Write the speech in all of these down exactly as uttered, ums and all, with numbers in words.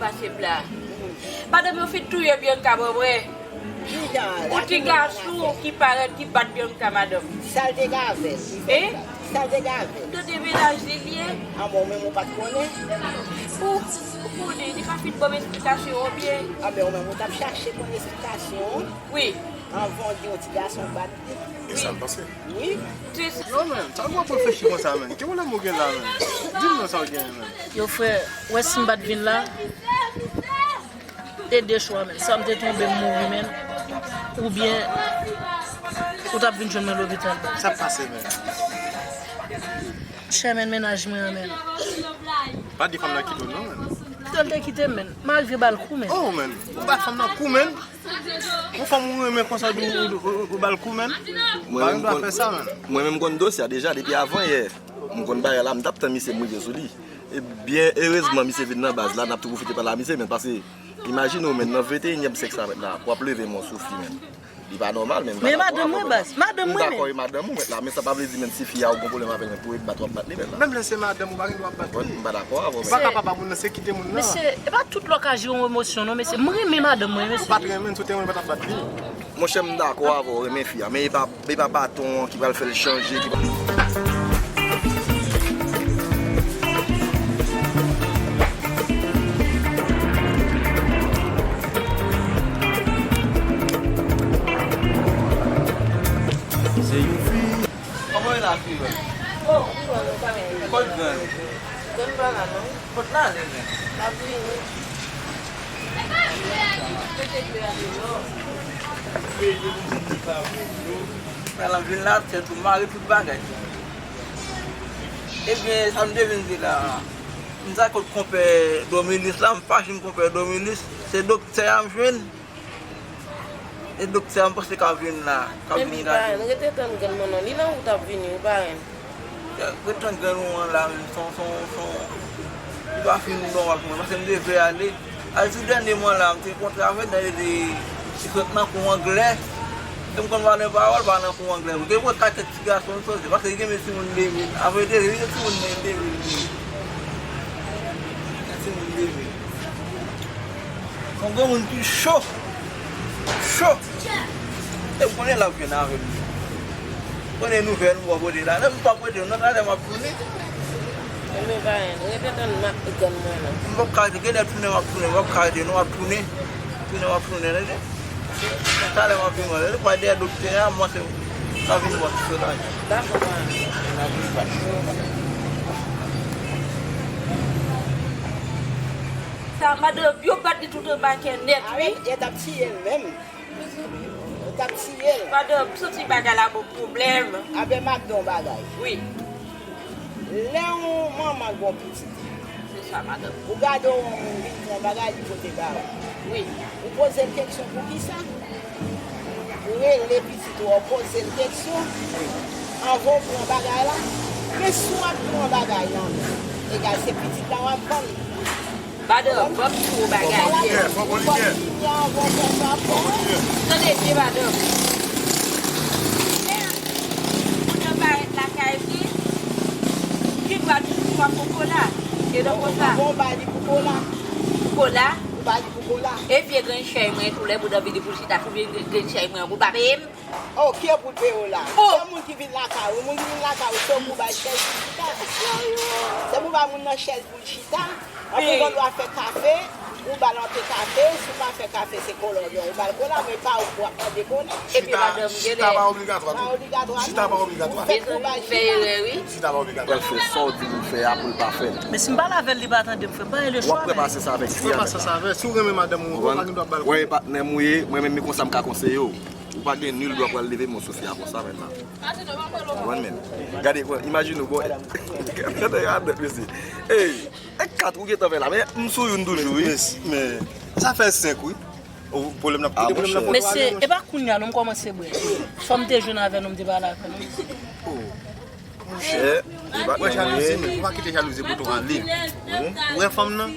Pase pla. Madanm yo fin touye Bianca, bon, vre. Pou ti gason ki parèt ki bat Bianca, madanm. Sa l te ka fè l? Hein? Sa l te ka fè l? Tande mennaj li l ye. A bon, men ou pa t konnen? Ou, ou konnen, li pa fin ban m esplikasyon an byen. A, men ou menm ou t ap chache konn esplikasyon an. Wi. Anvan w di yon ti gason bat li. E sa l pase? Wi. Non, men, sa w ap reflechi konsa, men? Ki pwoblèm ou gen la, men? Di m non sa w gen, men. Yo, frè, wè si m pa t vin la, te de chwa, men. Swa m te tonbe, m mouri, men. Oubyen, ou t ap vin jwenn mwen lopital. Sa k pase, men? Chè, men, mennaj mwen an, men. Pa di fanm nan kite w, non, men. Kite l te kite m, men. M arive ba l kou, men. Oh, men. Ou ba fanm nan kou, men. Yon fanm ou renmen konsa, ou, ou, ou, ou ba l kou, men. Mwen menm konn, mwen menm konn dosye a deja depi avan yè. M konn bagay la, m t ap tann misye m rive sou li. E byen erezman, misye vin nan baz la, n ap tou pwofite pale a misye, men, paske imajine w, men, nan venteyinyèm syèk sa, men, la, pou w ap leve men w sou fi, men. Li pa nòmal, men. Men madanm mwen, baz, madanm mwen, men. M dakò, e madanm ou, men, la, men sa pa vle di, men, si fi a ou gon pwoblèm avè l, men, pou w bat, w ap bat li, men, la. Menm lè se madanm ou, pa gen dwa ap bat li. M pa dakò avè w, men. Ou pa ka papa moun nan, se kite moun nan. Mesye, e pa tout lè w ka jere yon emosyon, non, mesye. M renmen madanm mwen, mesye. Ou pa t renmen l, si w te renmen l, ou pa t ap bat li. Monchè, m dakò avè w, renmen fi a, men e pa, e pa baton an ki pral fè l chanje, ki pral. Se yon fi. Kòman w ye la, fi mwen? Oh, m byen, m byen. Kot grann ou? Grann pa la, non. Kot l ale, menm? L ap vini. Al, m vin la, tèt ou mare, tout bagay. Ebyen, sa m te vin di la, m t al kot konpè Domilis la, m fache m konpè Domilis, se doktè a m jwenn. E doktè a, m panse k ap vin la, k ap vin gade. Men li pa renn, rete tann grann mwen non, li nan wout ap vini, ou pa renn. Ret tann grann ou an la, men son, son, son, li pa fin nòmal pou mwen, paske m te vle ale. Al di dènye mwen la, m te kontre avè l, li, li sot nan kou anglè. E m konn pa nan pawòl, pa nan kou anglè. M te wè kèk ti gason, m soti, paske li gen men timoun de mil. Avrèdi, li gen timoun de mil, li. Gen timoun de mil. Son granmoun ki cho. Cho. E w konnen l ap jwenn avè m. Konnen nouvèl m wè pote la. Lè m pa pote, nan talè m ap tounen. Men pa anyen, rete tann m ak grann mwen nan. M p ap ka rete, genlè tounen m ap tounen, m p ap ka rete non, m ap tounen. Tounen m ap tounen, tande. Talè m ap vin wè, lè l pa dèyè doktè a, m panse m ka vin wè sou la. Dakò, pa anyen. N ap vin bat. Sa, madanm, yo bat li tout anba kè nèt, wi. Yo t ap tiye l menm. Yo t ap tiye l. Madanm, m santi bagay la bon pwoblèm. Abe, m ap di w yon bagay. Wi. Lè yon manman gen yon pitit, se sa, madanm, ou gade yon moun vin pran bagay, li pote ba ou. Wi. Ou poze l keksyon poukisa? Ou rele pitit ou a, ou poze l kekssyon anvan w pran bagay la. Men si w ap pran bagay nan men, egal se pitit la w ap ban l. Madanm, m ap di w bagay. Fò w konn li byen, fò w konn li byen. Tande byen, madanm. Lè moun nan parèt lakay li, li dwe toujou pran pou kola. E donk konsa. Ou ba li pou kola. Pou kola. Ou ba li pou kola. E vye grenn chèy mwen tou, lè moun nan vini pou l chita sou vye grenn chèy mwen an, pou l pa peye m. Oh, ki e pou l peye w la? Oh! Se moun ki vin lakay ou, moun ki vin lakay ou, se ou pou bay chèz pou l chita. Se pou bay moun nan chèz pou l chita. Anpil moun dwa fè kafe, ou ba l anpe kafe, si w pa fè kafe, se kola w gen, ou ba l kola, men pa ou pou ap mande kola. Epi madanm, chita pa obligatwa tou. Pa obligatwa, non. Chita pa obligatwa. Ou fèt pou bay chita. Chita pa obligatwa. Pral fè sa w di pou l fè a pou l pa fè l. Men si m pale avè l, li pa tande m, frè m, pa gen lechwa, men. W ap fè pasyans avè l. Fè pasyans avè l. Si w renmen madanm ou, ou pa gen dwa ba l. Wè, e patnè m ou ye, mwen menm, men konsa m ka konseye w. Ou pa gen nil dwa pral leve men w sou fi a konsa, menm la. Ou konprann, menm? Gade, imajine w, bon, gade, gade, mesye. Ey, e kat ou gentan fè la, men m sou youn toujou, wi. Men, sa fè senk, wi. O, pwoblèm nan, kote pwoblèm nan? Mesye, e pa kounye a non m kòmanse bwè. Fò m te jwenn avè nou, m te pale avè nou. Monchè, e pa kounye a. Ou pa kite jalouzi pou tou ale. Ou wè fanm nan?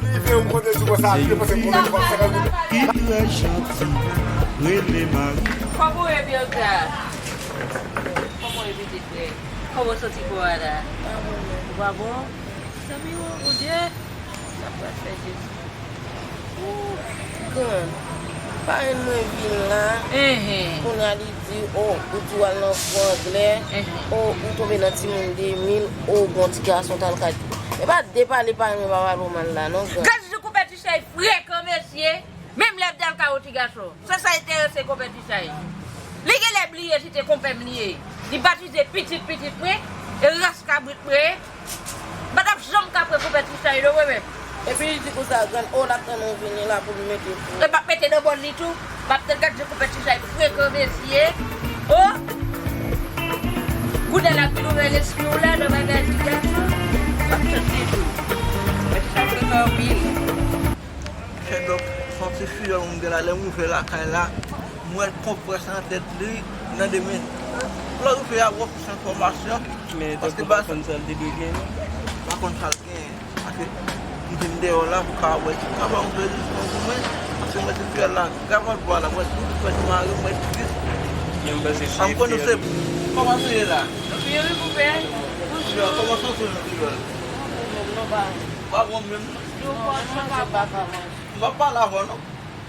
vini, vini, ou konn di konsa, vini, paske mwen menm, konsa, ki trè janti, rele mari. Kòman w ye, Bianca? Kòman w ye, pitit frè? Kòman w santi kò a la? Ou pa bon? Zanmi, o, o Dye, sa pral fè Jezi. Gran, parenn mwen vin la, kounye a li di, o, ou di w al nan kou anglè, o, ou tonbe nan timoun de mil, o, gon ti gason t al kay. E pa de pale parenn mwen pa pale w mal la, non, gran. Gad jan konpè Ti Chay frekan, mesye. Menm lè l t al kay yon ti gason, se sa enterese konpè Ti Chay. Li genlè bliye si te konpè m li ye. Li batize pitit pitit mwen, e ras kabrit mwen ye. M pa t ap janm ka pran konpè Ti Chay non mwen menm. Epi li di konsa, grann, o, l ap tann ou vini la pou l mete pou. E m ap mete nan bòl li tou. M ap tann, gad jan konpè Ti Chay frekan, mesye. O! Kounye a l ap vin ouvè lespri w la nan bagay ti gason. M ap tann li tou. Konpè Ti Chay frekan anpil. Fèdòk, se yon ti fiyòl mwen gen la, lè m rive lakay la, m wè l pran près nan tèt li nan demen. Lè w rive a, w ap fè enfòmasyon. Men tankou pa konn sa l te dwe gen, non? Pa konn sa l gen. Paske m vin deyò la pou ka wè si m ka ba yon sou li pou mwen. Paske mwen se fiyòl la, gavòt bwa la, mwen tout fè ti mari, mwen tris. Men m panse se fiyòl. Kòman nou ye la? Nou byen wi, konpè. Bonjou. Kòman santi w, fiyòl? Ou menm, non, pa. Pa bon menm. Yo, franchman, pa bon. M p ap pale avè w non.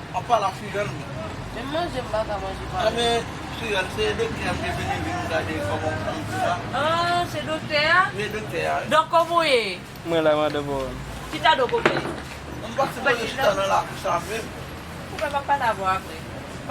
M ap pale a fiyòl mwen. Menm manje m pa ka manje pa. Anben, fiyòl, se doktè a m te vini vin gade kòman w santi la. Ah, se doktè a? Wi, doktè a, wi. Donk, kòman w ye? Mwen la, madan Pawòl. Chita non, konpè. M pase manje chita nan lakou sa menm. Konpè, m ap pale avè w apre. M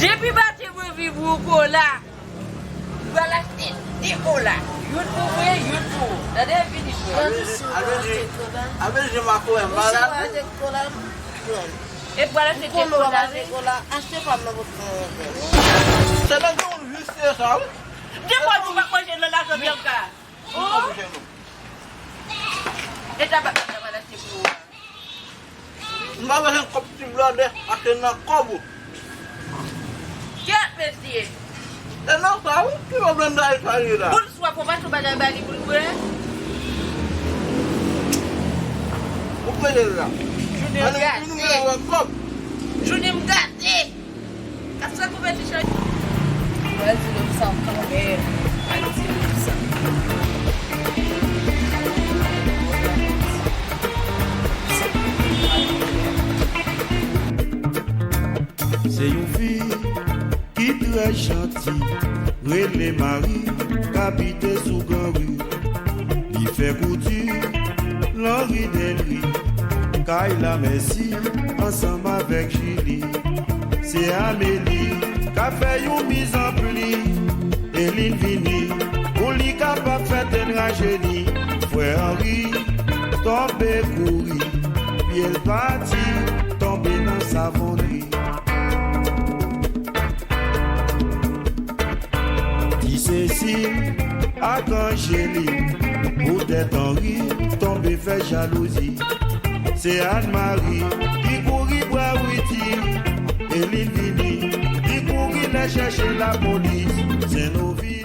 Depi maten mwen vin pran kola, m pral achte de kola. Youn pou mwen, youn pou ou. Tande, vini frè. Avèk jan m ap wè malad. Epi w al achte de kola wi. Achte pa m nan bòt mwen. Se nan gen yon visye sa wi. Depi nou pa manje nan lajan Bianca. Oh. E tabak la, tabak la se pou ou. M pa bezwen kòb ti blòdè, achte nan kòb ou. Kèt mesye. E nan sa wi, ki pwoblèm da Itali la? Boul swaf, ou pa tou bagay ba li pou l bwè. Ou kwè l la? Jounen m gate. Jounen m gate. Kase koupe ti chay. Mwen di nou sa kanmenm. Mwen di nou sa. Se yon fi ki trè janti, rele Mari, k abite sou Granri. Li fè kouti lan ri Dèlri, kay Lamèsi, ansanm avèk Jili. Se Ameli k ap fè yon mizanpli, e lin vini pou li kapab fè tèt rajeni. Frè Anri tonbe kouri, pye l pati, tonbe nan savonnri. Ti Sesil ak Anjeli, poutèt Anri tonbe fè jalouzi. Se Ann Mari ki kouri bwè Witi, e lin vini, li kouri Lè chèche lapolis, Senn Ovi